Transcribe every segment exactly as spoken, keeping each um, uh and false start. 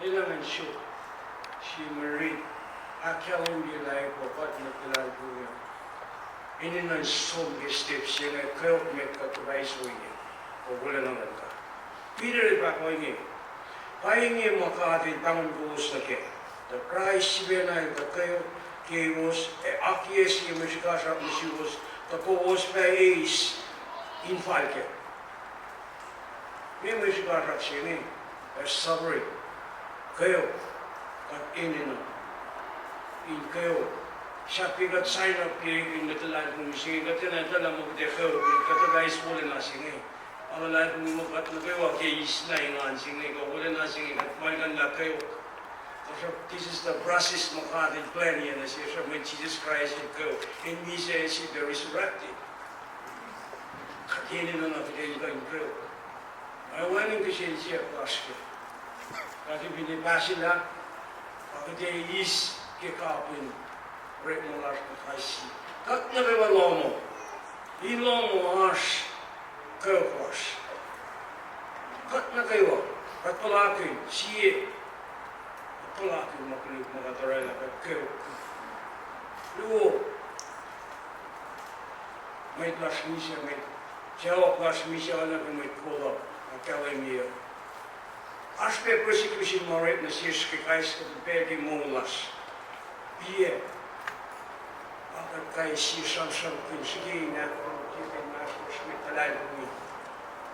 Enenuh in suk, sie mwe rit, ahkkahlwemye lah kuht nuh ke luhlahlfongi. Enenuh in som ke step se inge, kweok met kuht tuhfah iso inge, kuh wolacna luhn God. Peter el fahk ohinge, Pa inge ma God El pahngon kowos nuh kac, tuh Kraist sifacna El tuh kweok kowos, ac akiyac sie mwe srihkasrak nuh suwos, tuh kowos fah eis in fal kac. Meac mwe srihkasrak se inge? Ac suffering. Kweok. Kuht enenuh in kweok. Sahp ke kuht sign up ke in mwet luhlahlfongi se inge, kuht enenuh in etuh lah muh kuht ac kweok, kuht ac eis wolacna se inge. Ac luhlahlfongi muh kuht nuh kwewa ke eis na engan se inge, kuh wolacna se inge, kuht muhlkuhnlah kweok. Tuhsruhk this is the process ma God El plani nuh sesr, mwet Jisus Kraist El kweok, in misac, sifilpac resurrected. Kuht enenuh na kuht in kuh in kweok. Ac wacngihn kihsen siyuck lasr ke kuht fin pahsilah, pa kuht ac eis ke kapihn orekma lasr ke kais sie. Kuht nuh kwewa lohm uh, in lohm uh oasr kweok lasr. Kuht nuh kwewa, kuht puhlakihn sie, kuht puhlakihn ma koluk ma kuht orwaclah, kuht kweok. Luo, mwet lasr misac, mwet sacohk lasr misac, oacna ke mwet kol uh ahkkahlwemye uh, oasr pac persecution ma orek nuh sesr ke kais kuhtuh pacl ke moul lasr. Piyac? Pa kuht kais sie sramsramkihn srihke in ahkpwacye ke inmahsrlosr mwet luhlahlfongi.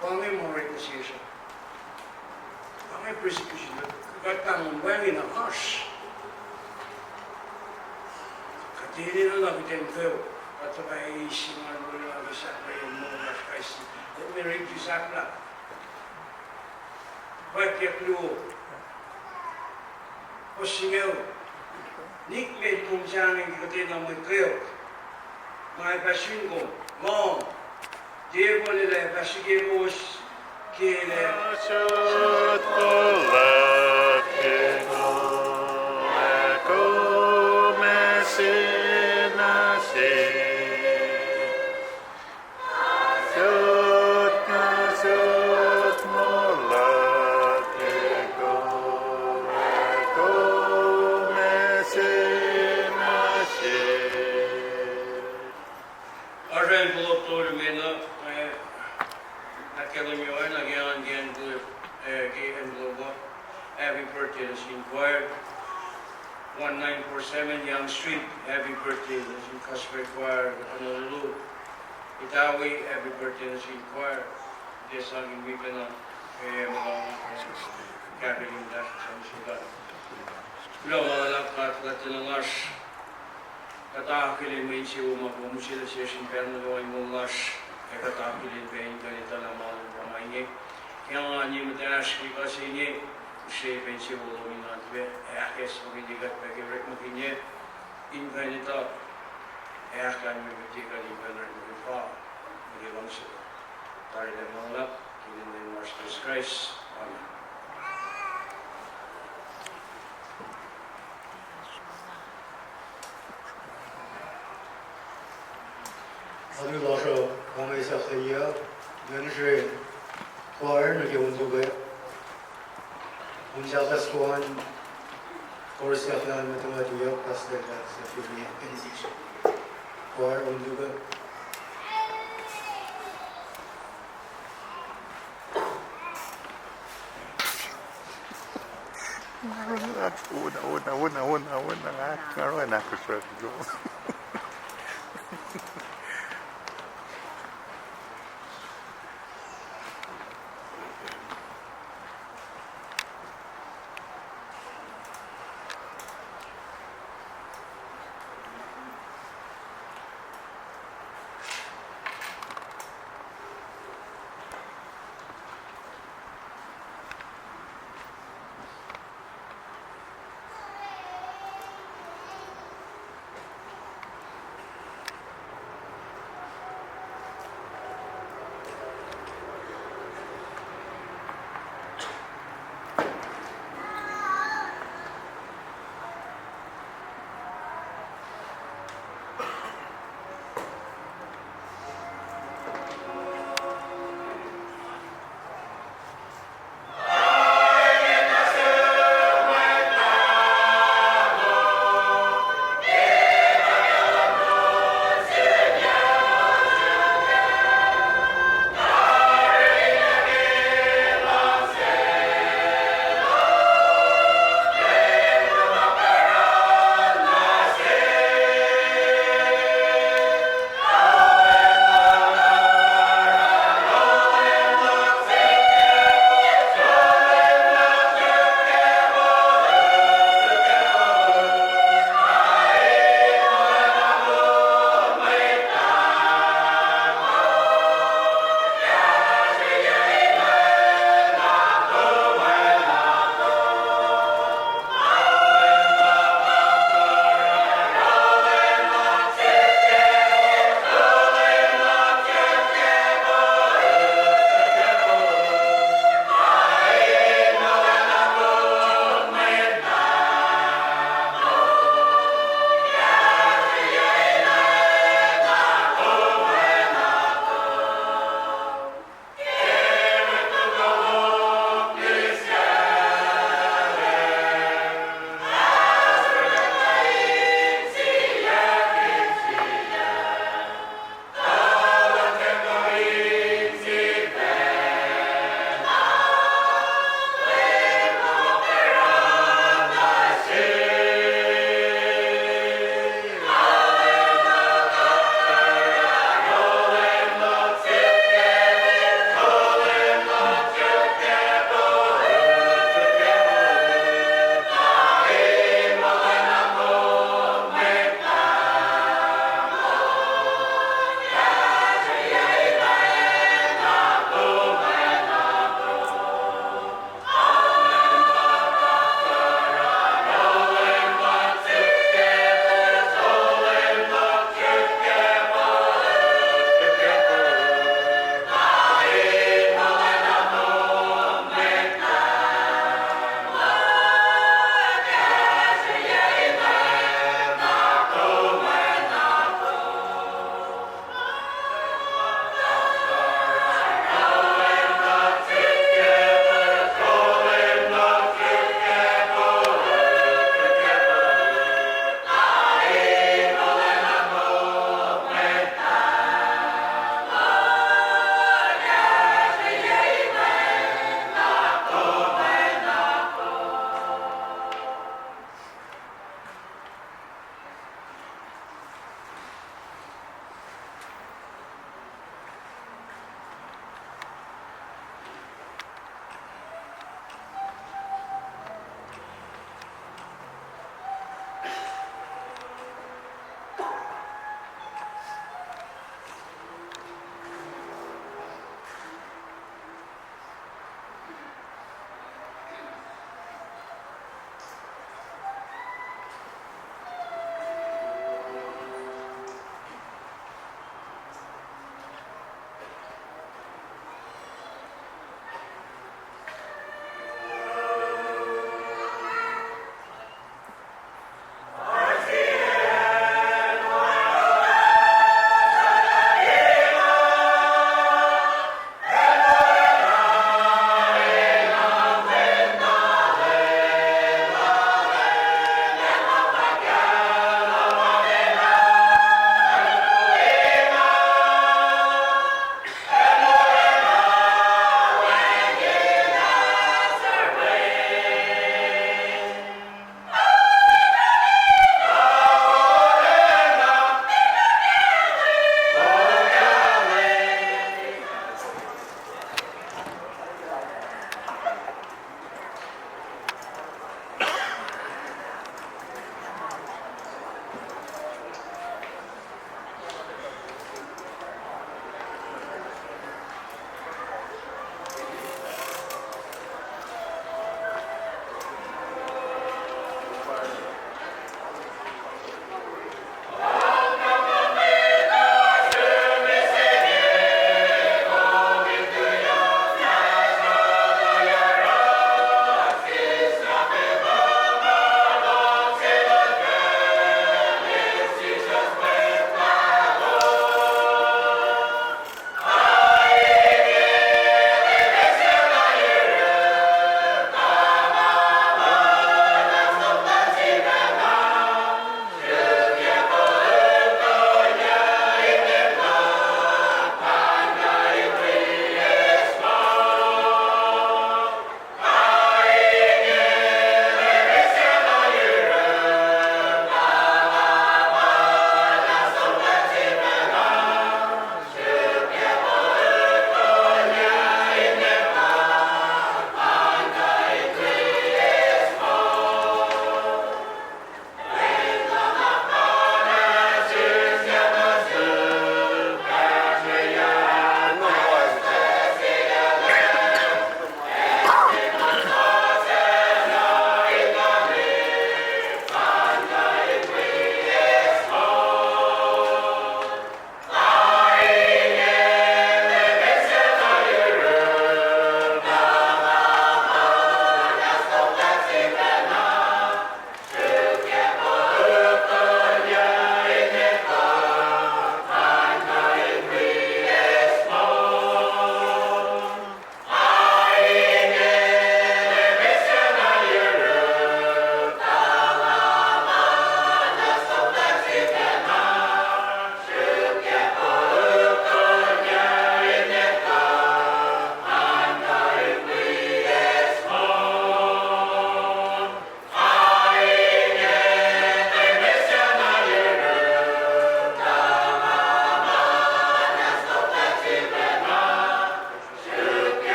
Pa inge ma orek nuh sesr uh. Pa inge persecution, kuht pahngon wacngihn oasr. Kuht enenuh na kuht in kweok, kuht tuhfah eis ma wolacna ke sahflahiyen moul lasr kais sie. Let me read you sahflah. Fwackyuck luo, fuhs singucul. Nikmet kom sahngweng ke kuhtwena mwe kweok ma ac fah sun kom, lohng, tiac ekwacllah ac fah srihke kowos ke lah sot kolak ke kom ac kom ac sena se. Sot na sot moul luhk ke kom ac kom ac sena se. Oasr envelope tolu me na, eh, ahkkahlwemye oacna ke an ke envelope, eh, ke envelope uh. Happy birthday nuh sin choir one nine four seven Young Street. Happy birthday nuh sin Gospel Choir Honolulu. Itawi, happy birthday nuh sin choir. Tiac sang in wi pacna, eh, muh, eh, kapelin lasr sang sukat. Kuloh ma luhlahp God, kuht enenuh in oasr, kuht akihlen mwe insewowo ma kom use nuh sesr in pacl nuh kwewa in moul lasr, ac kuht akihlen pac in kuh in etuh lah ma lom pa ma inge. Ke nga anye muhtahsr ke kuh se inge, use pac insewowo lom in oan pac, ac ahkacsmakihnye kuht pac ke orekmakihnyac in kuh in etuh, ac ahkkahlwemye mwe tiac kuht in kuh in orekmakihn pa nuh ke luhngse. Tari lah ma luhlahp ke inen Leum Jisus Kraist. Amen. Alu lasr uh, kame sahflahiyac, ngan sre choir nuh ke on luhk. On sahflah soko an, chorus sahflah an, ma tuhma tuyak, pastor sahflah sahflah. Choir on luhk.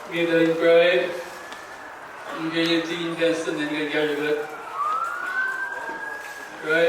Ke kuht in pruhe, in ke Deacon Benson in kuh in kahsrwe kuht. Pruhe.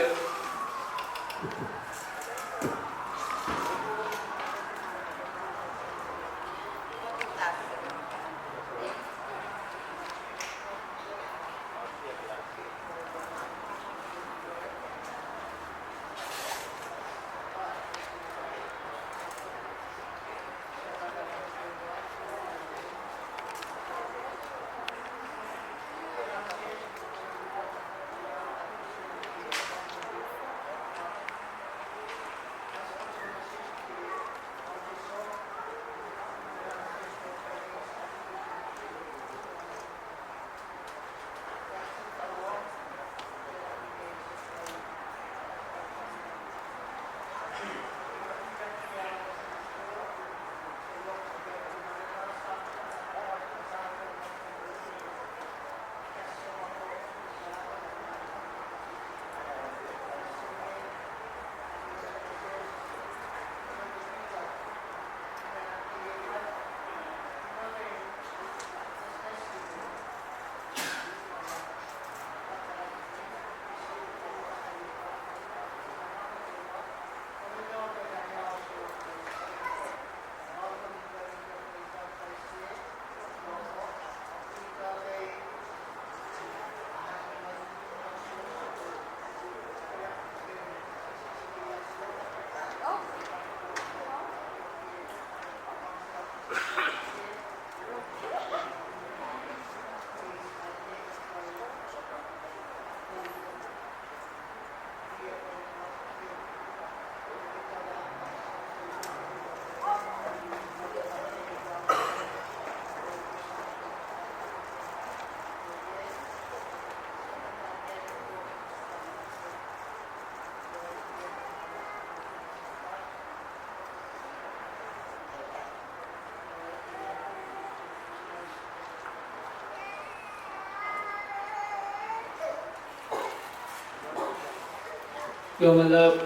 Kuloh ma luhlahp.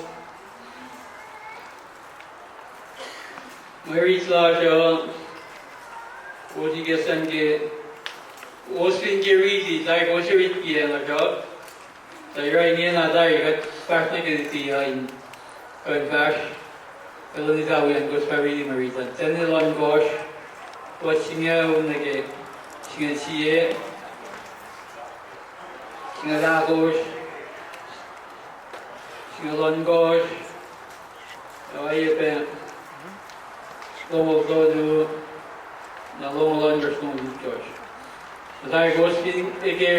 Mwe riti lasr uh, oasr ikacslah ke, oasr fin ke riti, tari kowos riti ke acn lasr uh. Tuh oruh ingena tari kuht fahsr nuh ke riti uh in kuh in fahsr. Kuloh na tawi an kowos fah riti mwe riti an. Tanel ohnkohsr, fuhs singucul nuh ke singucul sie, singucul ahkosr, singucul ohnkohsr, oacyacpac longoul tolu, na longoul ohnkohsr, longoul itkohsr. Tuh tari kowos fin ke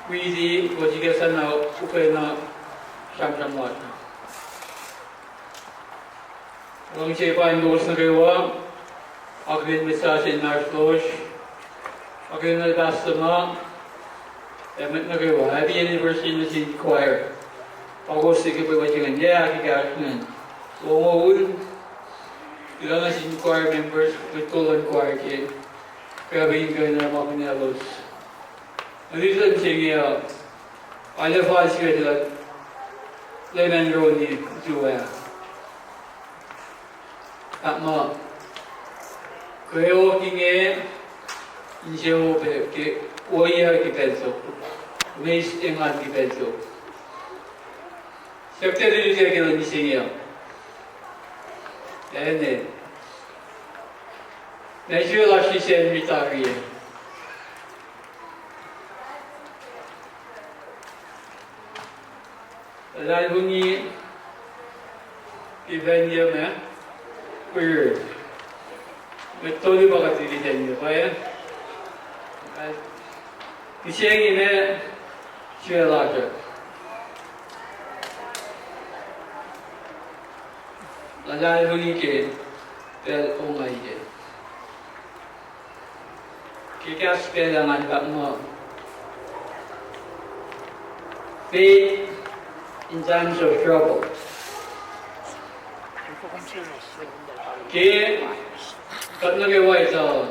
riti, kowos ikacslah na upac na sramsram lasr. Luhngse paing kowos nuh kwewa, akihlen mwet sasuc inmahsrlosr, akihlen pastor ma, ac mwet nuh kwewa, happy anniversary nuh sin choir. Pa kowos ke pwepuh se ingacn, yac ahkosr ingacn. Longoul, kuloh nuh sin choir members, mwet kol luhn choir ke, ke pacl in kuh in orekmakihn elos. Nuh ke mihsenge uh, arlac fal se kuht Leman Roni Zua. Ahkma, kweok inge insewowo pac ke ohiyac ke pacl soko, mwe eis engan ke pacl soko. Siyuck tuh luti ke lwen mihsenge uh, ac ne, na sifacna lasr sisacn ritari. Luhlahlfongi ke venue ma, kuh, mwet tolu pa kuht liki venue pa, mihsenge ma sifacna lasr uh. Luhlahlfongi ke pacl ongaiyac. Ke kahs pacl ah ngan fahk muh, faith in times of trouble. Ke kuht nuh kwewa etuh,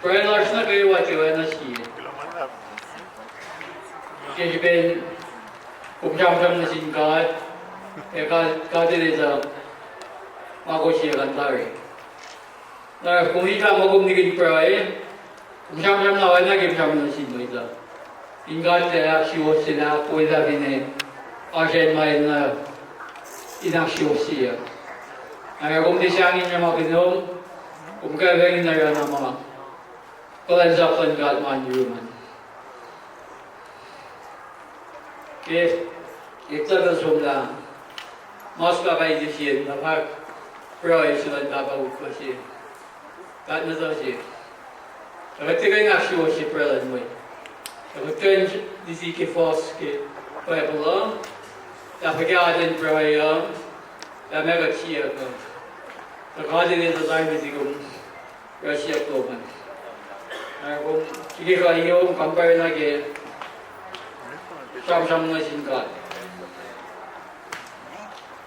pruhe lasr nuh kwewa tiacna sie. Ke srihpen kom sramsram nuh sin God, ac God, God El etuh ma kowos ac kuh in tari. Na kom ita ma kom nikihn pruhe, kom sramsram na oacna ke sramsram nuh sin mwet uh. In God El ahksuwohsye lah kowos lah finne oasr acn ma El nuh in ahksuwohsye uh. Na kom tiac sahngweng in orekmakihn, kom kuh in wacngihn oruh na ma kuhlwacnsap luhn God ma in yurum an. Ke, ke tuhkuh somlah, mas pahpah ite sie na fahk pruhe se luhn pahpah utko se. Paht nuhtuh se. Ac kuht tiac kuh in ahksuwohsye pruhe luhn mwet. Ac kuht kuh in lisi ke fuhs ke Bible uh, lah fuhkah atacn pruhe uh, lah meac kuht siyuck uh. Tuh God El etuh tari met kom oruh siyuck lom an. Ac kom srihke kuh in compare nuh ke sramsram nuh sin God.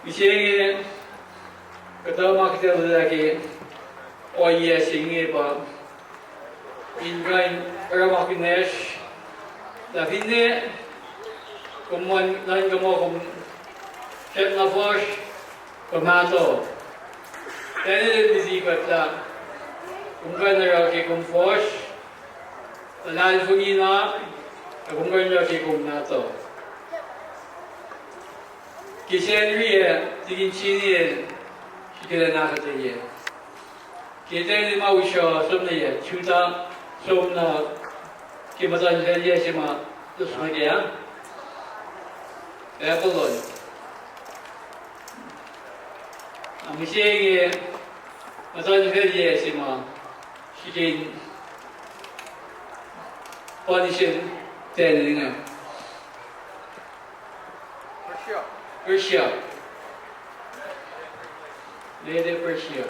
Mihsenge, kuhtuh ma kuht ac lwelah ke ohiyac se inge pa in kuh in orekmakihn sesr lah finne kom nuhnkuh muh kom srackna fuhsr kuh mahtuh, Daniel el lisi kuht lah kom kuh in oruh ke kom fuhsr, luhlahlfongi na, ac kom kuh in oruh ke kom mahtuh. Ke Sacnri ah, tikin Sini el srihke lah ahkuhtweyac. Ke Daniel ma usruh som nuh yac, Judah, som nuh ke muhtuhnfacl yac se ma tos nuh kac, Babylon. Na mihsenge muhtuhnfacl yac se ma srihke in punishen Daniel inge, Persia. Medo-Persia.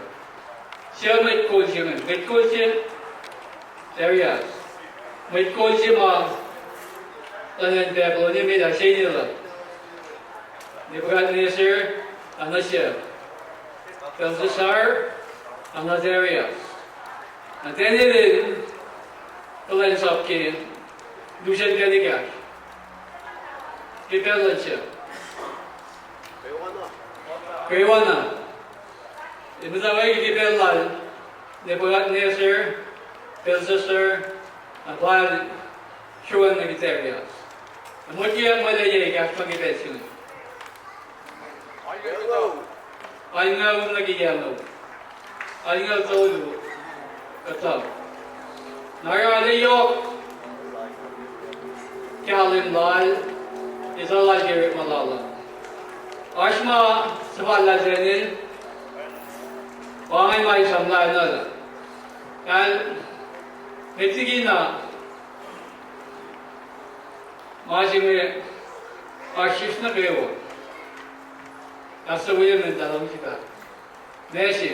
Suc mwet kol se inge? Mwet kol se, Darius. Mwet kol se ma luhn acn Babylon, met ah, se inel uh: Nebuchadnezzar, ac nuh se Belshazzar, ac nuh Darius. Na Daniel el kuhlwacnsap ke lusen pacl ekahsr ke pacl luhn suc? Kwewana. El muhtwacwacack ke pacl lal Nebuchadnezzar, Belshazzar, na pal sroang nuh ke Darius. Na motiyuck mwet uh yac ekahsr nuh ke pacl se inge? Alngoul nuh ke yac luo? Alngoul tolu kuhtuh. Na oruh arlac yohk kahlwem lal, etuh lal ke orekma lal uh. Oasr ma suhfal lal Daniel, pa ingacn ma sang lal nuh. Kal, met liki na, ma se inge oasr sesr nuh kwewa. Kahs se William el tuh luhngse fahk, ma se,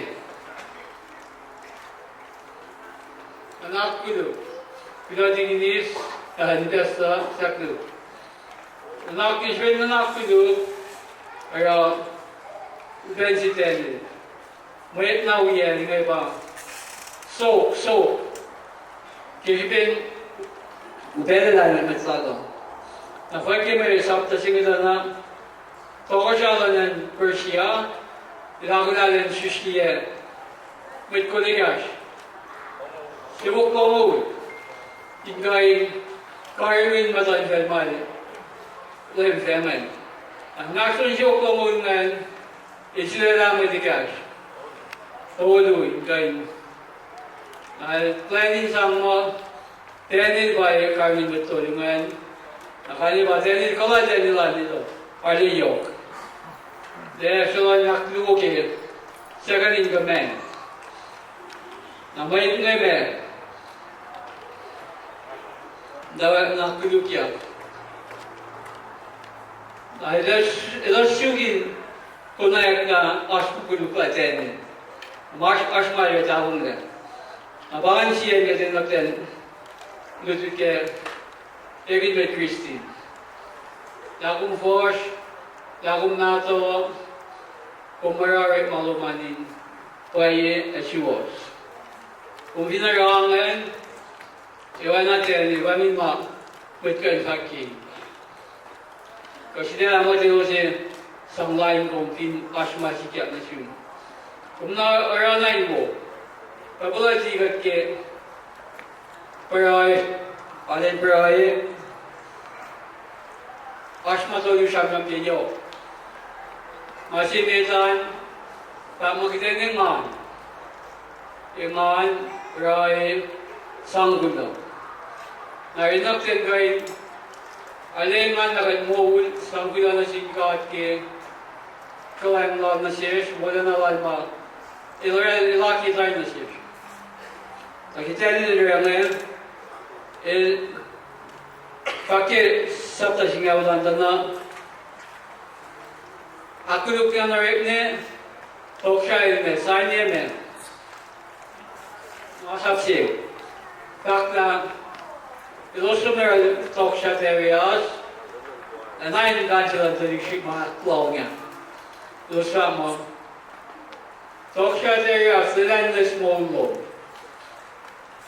nuhnak koluk. Kuloh tikinis, ah, in kahs uh sahk koluk. Nuhnak, ke srihpen nuhnak koluk, oruh upac se Daniel. Mwet na wiyacl inge pa sok, sok. Ke srihpen upac lal nuh met lal uh. Na fwack ke mwe sapta se inge tuh na, tohkohsrah luhn acn Persia el ahkolah elan srihsrngiyac mwet kol ekahsr, siofok longoul, in kuh in karihngihn muhtuhnfacl ma el leum fah ingacn. Ac inmahsrlon siofok longoul ingacn, el sulaclah mwet ekahsr tolu in kuh in, na el plwacn in sang muh Daniel pa karihngihn mwet tolu ingacn. Na kalmac pa Daniel, kuh lal Daniel an etuh arlac yohk. Tiac sruhlwacng ahkluo ke second in command. Na mwet inge ma tuh nuhnak kolukyak. Na elos, elos suk in konwacack lah oasr koluk lal Daniel. Ma oasr, oasr ma el tahfonglac. Na pa ingacn sie nuhnak lal lutlut ke ekihn mwet Kristin. Lah kom fuhsr, lah kom mahtuh, kom oruh orekma lom an in pwacye ac suwohs. Kom fin oruh ingacn, oacna Daniel, pa ingacn ma mwet kuh in fahk ke kuh srihpac lah mwet elos ac sang lain kom fin oasr ma sikyak nuh sum. Kom na oruh na in wo. Pwacpuhlah liki kuht ke pruhe, alen pruhe, oasr ma tolu sramsram ke yohk. Ma se met an, pa ma kuht in engan, engan, pruhe, sang kuloh. Na rinakten kuh in arlac engan na kuht moul, sang kuloh nuh sin God ke kuhlwacng lal nuh sesr, wolacna lal ma El oraclah, El akitai nuh sesr. Na ke Daniel el oruh inge, el fahk ke sapta singucul an tuh na ahkkolukye orekma, tohkohsrahi me, sain me, masap se, fahk lah elos som nuh yohrohl Tohkohsrah Darius, ac na in God El tuhlihk srihk ma ahklohng ah. Elos fahk muh, Tohkohsrah Darius, lwelah in loes moul lom.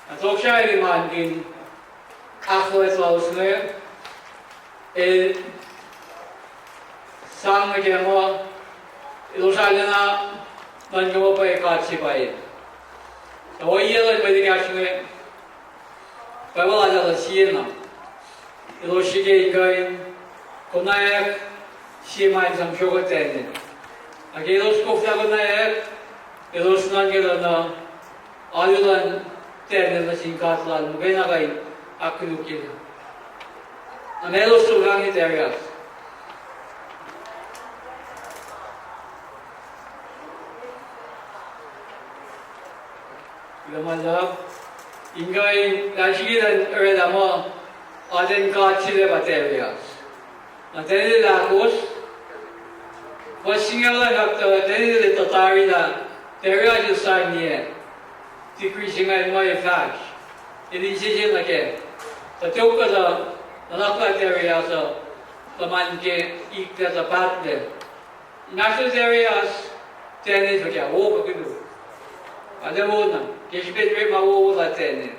Na tohkohsrahi inge, ma inge, ahkfuhlwact lalos inge, el sang nuh ke ma, elos arulacna nuhnkuh muh pwacye God se pwacye. Tuh ohiyac luhn mwet ekahsr inge, Bible el ahluhkwelah sie na. Elos srihke in kuh in konwacack sie ma in sang sruok Daniel. Na ke elos koflah konwacack, elos nuhnkuh lah na alu luhn Daniel nuh sin God lal muhkwena kuh in ahkkolukye. Na elos sruhkwack Darius. Kuloh ma luhlahp. In kuh in, lah srihke lah oraclah muh, atacn god se lac pa Darius. Na Daniel el ahkos, fuhs singucul an fahk tuh Daniel el etuh tari lah Darius el sain decree se ingacn muh el fahsr, el insese nuh kac. Tuh tok kuh tuh nuhnak lal Darius uh luhman ke iklah tuh pahtlac. Inmahsrlon Darius, Daniel fuhkah, wo kuh koluk? Arlac wo na, ke srihpen orekma wowo lal Daniel.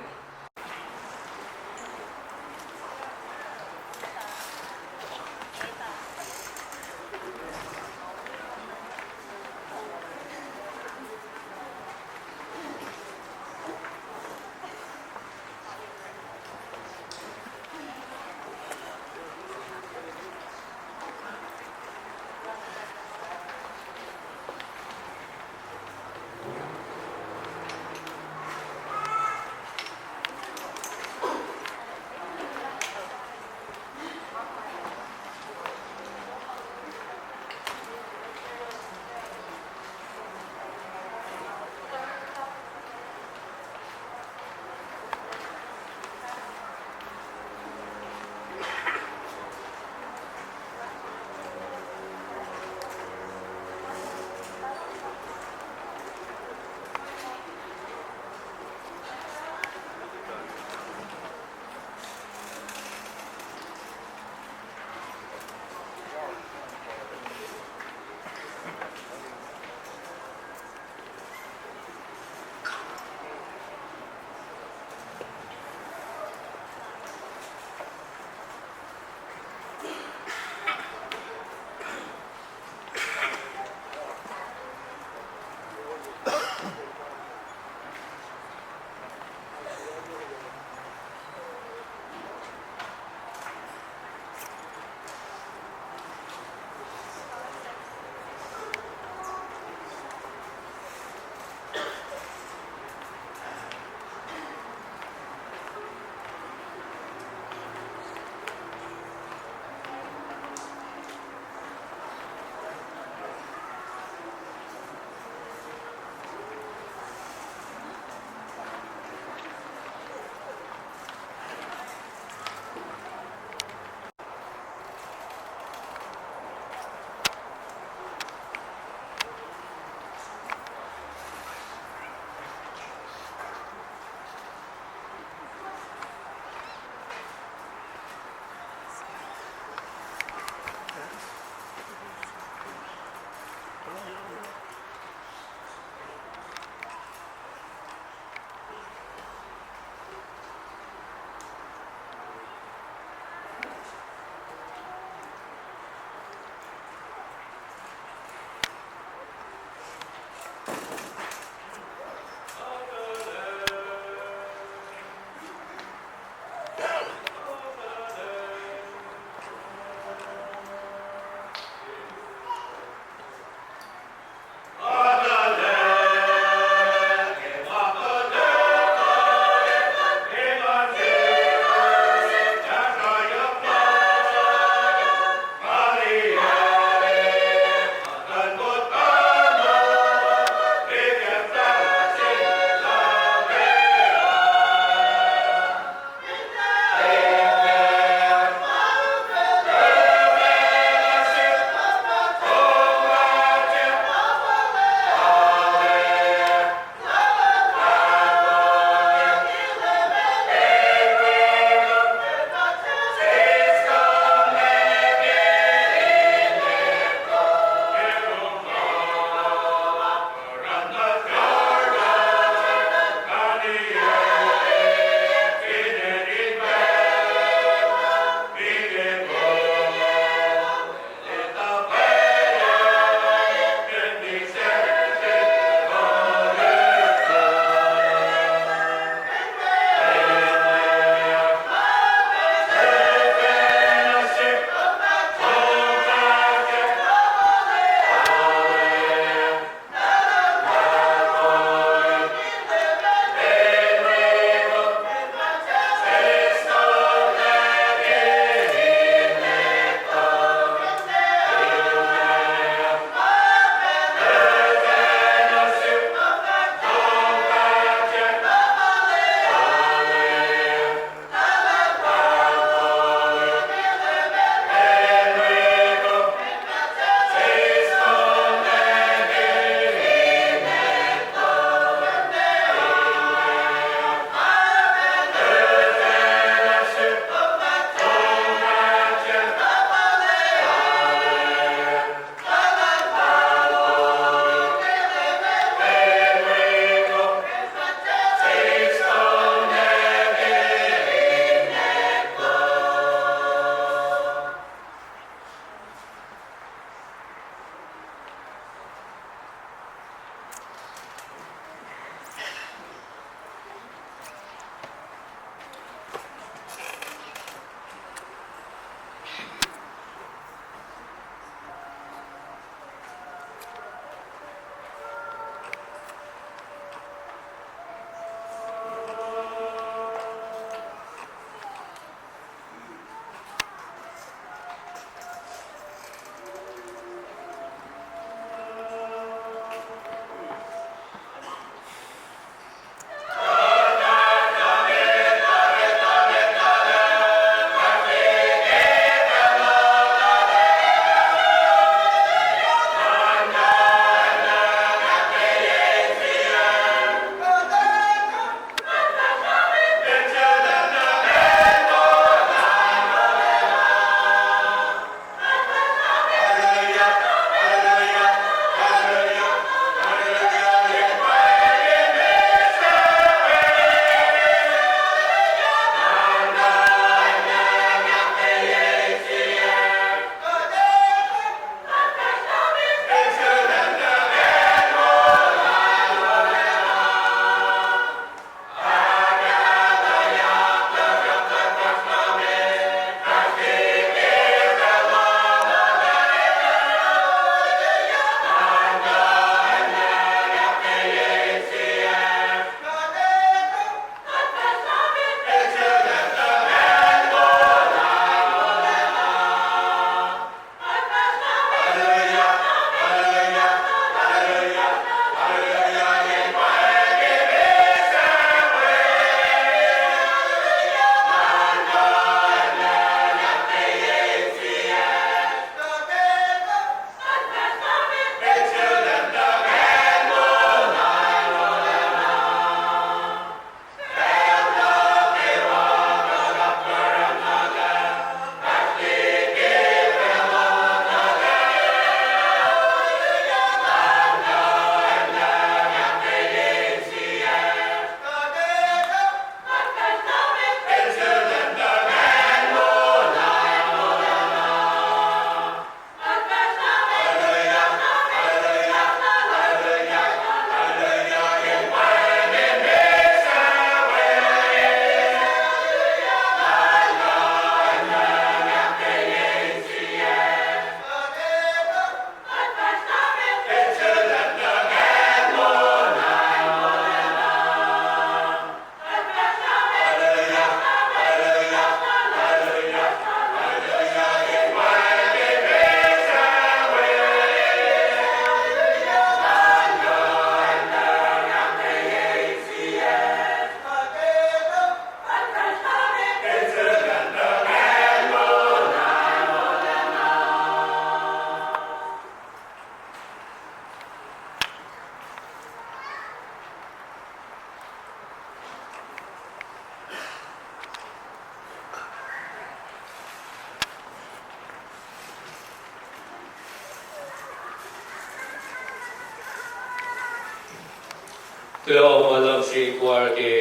Kuloh ma luhlahp sin koar ke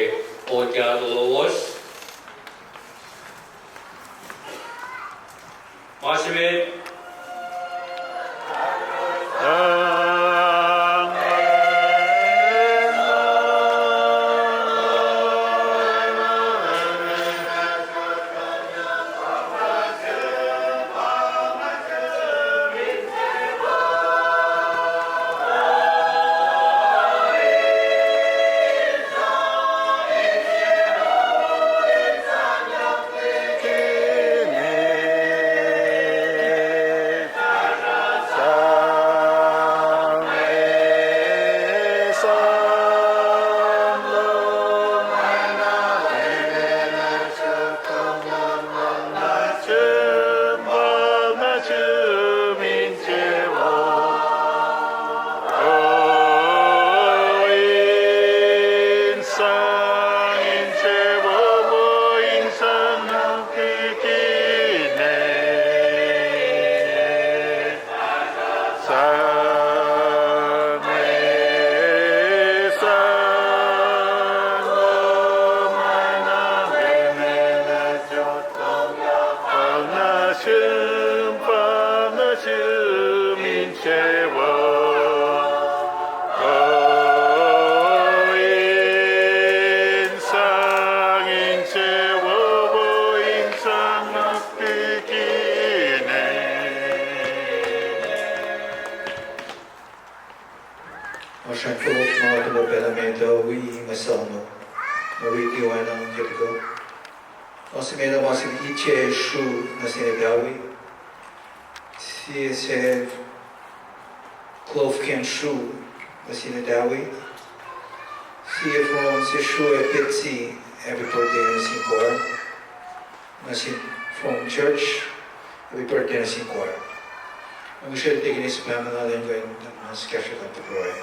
on kahto lowos. Ma se met. Oasr an fohlohk ma tuhkuh pacl ah met uh wi mwe sang uh, ma riti oacna ke tuhkuh. Oasr emet uh ma sin ite sru nuh sin Etawi. Sie se klofken sru nuh sin Etawi. Sie from se sru ac petsi, happy birthday nuh sin koar. Nuh sin from church, happy birthday nuh sin koar. Nga ngihsre tikini sipahmana lwen kuh in mas kahsruh kuht pruhe.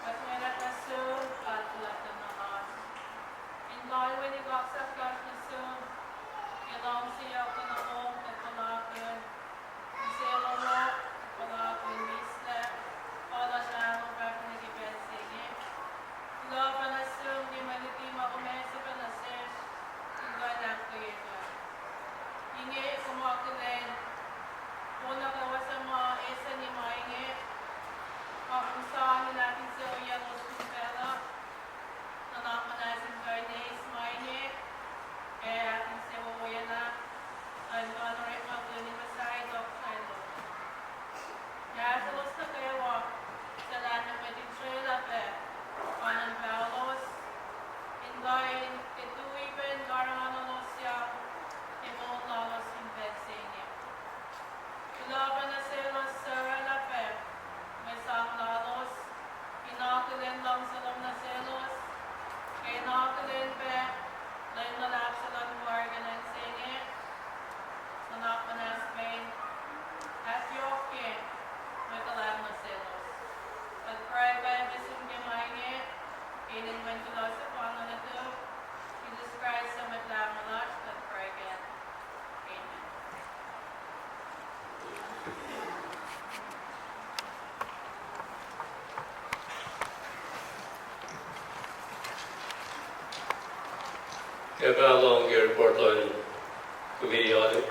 Kuht mwe na nuh sum, God fuhlwactlacna lasr. In kalweni kaksak lasr nuh sum, ke luhngse yohk na moul kuht puhlakihn, insewowo kuht puhlakihn, mihslac, kuh lasr ahlohfahsryak nuh ke pacl se inge. Kuloh pacna nuh sum ke mwe luti ma kom ase pac nuh sesr in kuh in ahkkweye kuht. Inge kom akihlen, kowos nuh kwewa suc ma eseni ma inge, ma kom sang in ahkinsewowoyaclos fin facluh, nuhnak muhnahs in kuh in eis ma inge, ac ahkinsewowoyacna, in kuh in orekmakihn in muhsahi tohkohsrahi lom. Kahsrwelos nuh kwewa, suc lahlmwetmwet in srwaclah pac, pa inpaclos, in kuh in ke tui pac in karihngihnuhlos ke moul lalos fin pacl se inge. Kuloh pacna nuh selos suc oraclah pac mwe sang lalos, in akihlen luhngse lom nuh selos, ke in akihlen pac lwen luhlahp se luhn koar ke lwen se inge, nuhnak muhnahs me, ahkyohkye mwe kuhlwacng nuh selos. Kuht pruhe pac nuh sum ke ma inge, ke inen Wen kuloh sefanna nuhtum, Jisus Kraist, Mwet Lahngo lasr, kuht pruhe kac. Amen. Ke pacl lohng ke report luhn committee audit.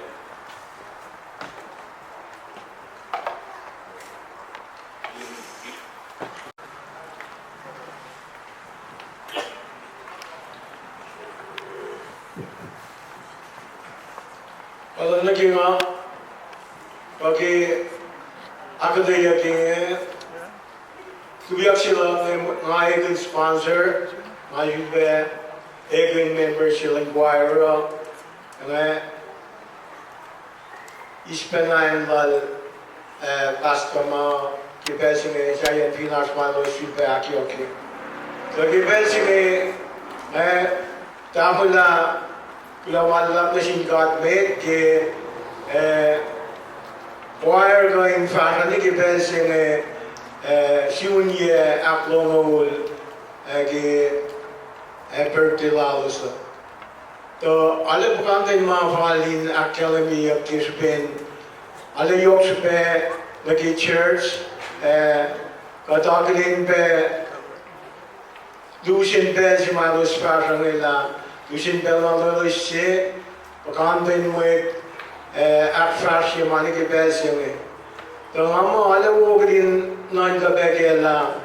Oacna nuh ke nga, pa ke ahkuhtweyac ke inge, tuyak se luhk inge nga ekihn sponsor, nga sifilpac ekihn member se luhn choir uh, nga eis pacna in lal, eh, pastor ma ke pacl se inge, sahyacn fin oasr ma elos sifilpac ahkyohkye. Tuh ke pacl se inge, eh, tahfwelah kuloh ma luhlahp nuh sin God met ke, eh, choir kuh in fahsrweni ke pacl se inge, eh, siwinyac ahklongoul, eh, ke, eh, birthday lalos uh. Tuh arlac puhkantwen ma fal in ahkkahlwemyeyuck ke srihpen Arlac yohk srihpac nuh ke church, ah, kuht akihlen pac lusen pacl se ma elos fahsruh inge lah, lusen pacl ma elos se, puhkantwen mwet, ah, ahkfahsrye ma nuh ke pacl se inge. Tuh nga muh arlac wo kihtin nuhnkuh pac kac lah,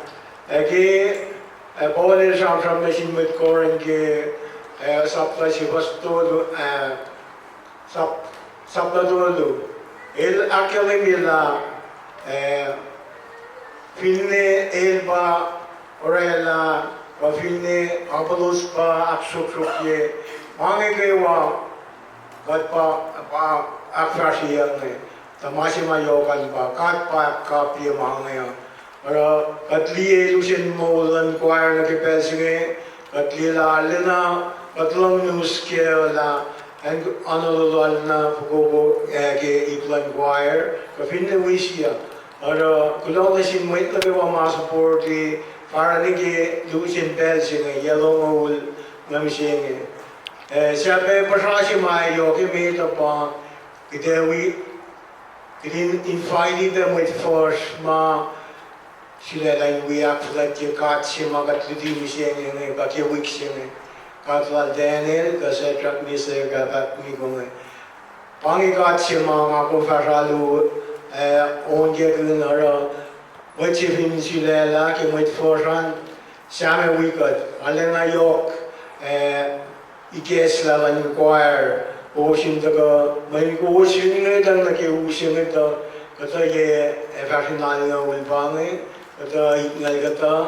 ah, ke, ah, Paul el sramsram nuh sin mwet Corinth ke, ah, sapta se fuhs tolu, ah, sap-, sapta tolu. El ahkkahlwemye lah, ah, finne el pa oraclah, kuh finne Apollos pa ahksruhksruhkye, ma inge kwewa kuht pa, pa ahkfahsryeyuck inge. Tuh ma se ma yohk an pa God pa ahkkapye ma inge uh. Oruh kuht liye lusen moul luhn choir nuh ke pacl se inge, kuht liye lah arulacna kuht luhngse kac lah, an, anolo arulacna fokoko, ah, ke ip luhn choir, kuh finne wi siyuck. Oruh kuloh nuh sin mwet nuh kwewa ma support-i, fahsruh nuh ke lusen pacl se inge, yac longoul nuh mihsenge. Ah, sahp puhsra se ma yohk emet uh pa, kuht ac wi, kuht in invite pac mwet fuhsr ma sulaclah in wi ahkfuhlwactye God se ma kuht luti mihsenge inge, kuh ke wik se inge. God lal Daniel, kuh Shadrach, Meshach, kuh Abednego inge. Pa inge God se ma nga kom fahsr alu, ah, onkakihn oruh, mwet se fin sulaclah ke mwet fuhsr an, Sahp ma wi kuht, arulacna yohk, ah, ikacslah luhn choir, kowos in tuhkuh, mweyen kowos fin ngwetacng nuh ke u se inge tuh, kuhtuh yac, ah, fahsr in alngoul pa inge, kuhtuh itngucul kuhtuh,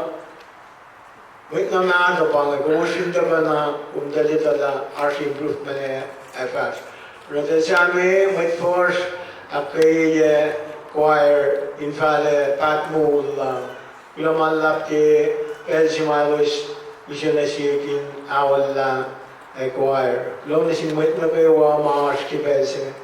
mwet na mahtuh pa inge, kowos in tuhkuh na, kom tuh lwelah lah oasr improvement ac fahsr. Oruh tuh sahp ma mwet fuhsr, ahkkweye choir in fahlac paht moul la. Kuloh ma luhlahp ke pacl se ma elos use nuh sihk in aollah choir. Kuloh nuh sin mwet nuh kwewa ma oasr ke pacl se inge.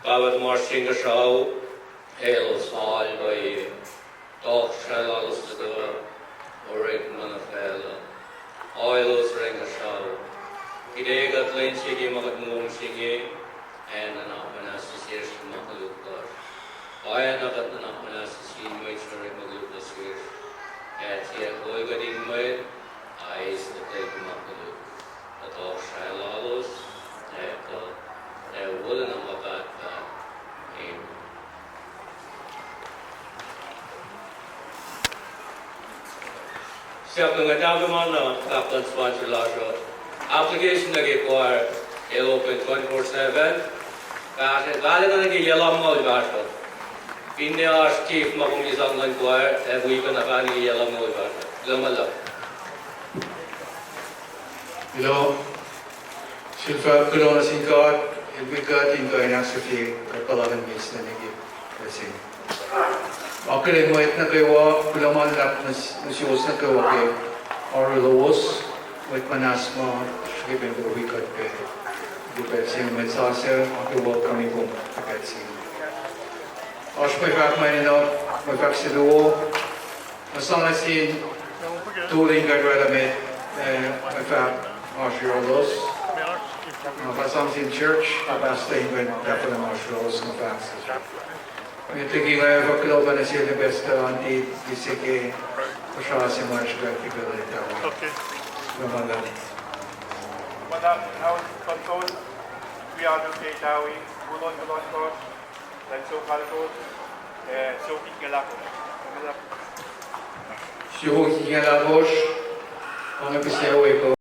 Pahpah tuhmasr Inkuhsrao, elos fal pwacye, tohkohsrahi lalos nuh kwewa, orekma nuh facluh, oaclos oruh inkuhsrao. Kuht ac kuht lwen se ke ma kuht mongo se inge, ac nuhnak muhnahs nuh sesr ma koluk lasr. Oacna kuht nuhnak muhnahs nuh sin mwet suc orekma koluk nuh sesr. Ac tiac kol kuht in mwet, a eis kuht ke ma koluk. Kuht tohkohsrahi lalos, ac kuh, ac wolacna ma pahtpaht. Amen. Siyuck na nga tahfwelah fahk luhn sponsor lasr uh. Application nuh ke choir el open twenty-four seven. Fahsr, fahsr nuh ke yac lumngaul fahsr uh. Finne oasr tiac ma kom sang luhn choir, ac wi kuh na fahsr nuh ke yac lumngaul fahsr uh. Kuloh ma luhlahp. Kuloh. Sulpac kuloh nuh sin God, el wi kuht in kuh in ahksahfye kuht puhlakihn mihs nuh ke pacl se inge. Akihlen mwet nuh kwewa, kuloh ma luhlahp nuh s-, nuh suwos nuh kwewa ke oaru lowos, mwet muhnahs ma srihke pacna wi kuht pac ke pacl se inge, mwet sasuc, akihlen welcome kom ke pacl se inge. Oasr mwe fahk ma enenuh, mwe fahk se luo, muhsahi sin tolin kuht orwaclah met, eh, mwe fahk oasr yohrohlos. Na pa sang sin church, na pastor in kuh in tahfwelah oasr yohrohlos mwe fahk se. Met liki nga fahk kuloh kac nuh sel pastor, aunty, kihsake, kosra se ma srihpac ke pacl etawi. Kuloh ma luhlahp. Kuloh ma luhlahp, wi alu ke etawi, kuloh, kuloh, kuloh. Lwen soko lal kowos, eh, soko inge lah kowos. Soko inge lah kowos, pa inge pihsac wo